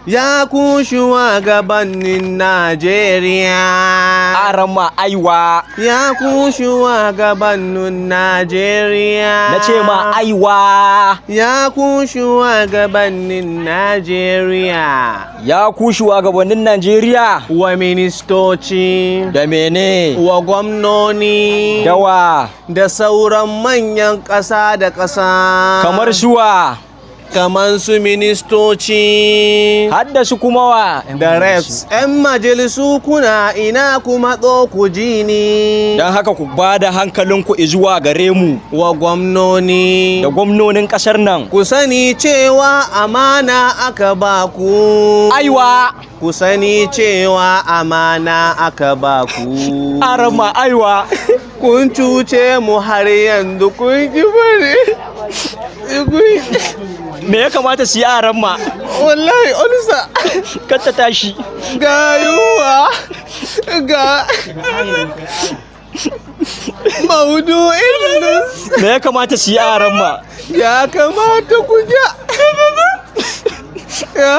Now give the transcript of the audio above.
Ya ku shugabannin Najeriya. Arama, aiwa. Ya ku shugabannin Najeriya. Na ce ma aiwa. Ya ku shugabannin Najeriya. Ya ku shugabannin Najeriya. Wa ministoci. Da mene? Wa gwamnoni. Dawa. Da sauran manyan ƙasa da ƙasa. Kamar suwa? Kamar su ministoci. Hadda su kuma wa? Da reps, 'yan majalisu, kuna ina? Kuma ku ji ni. Don haka ku ba da hankalinku zuwa gare mu. Wa gwamnoni. Da gwamnonin ƙasar nan. Ku sani cewa amana aka ba ku. Aiwa. Ku sani cewa amana aka ba ku. Arama, aiwa. Kun cuce mu, har yanzu kun ki bari. Me ya kamata su yi, arama? Wallahi ulcer. Kar ta tashi. Ga yunwa, ga maudu'in. Me ya kamata su yi, arama? Ya kamata ku ja ya.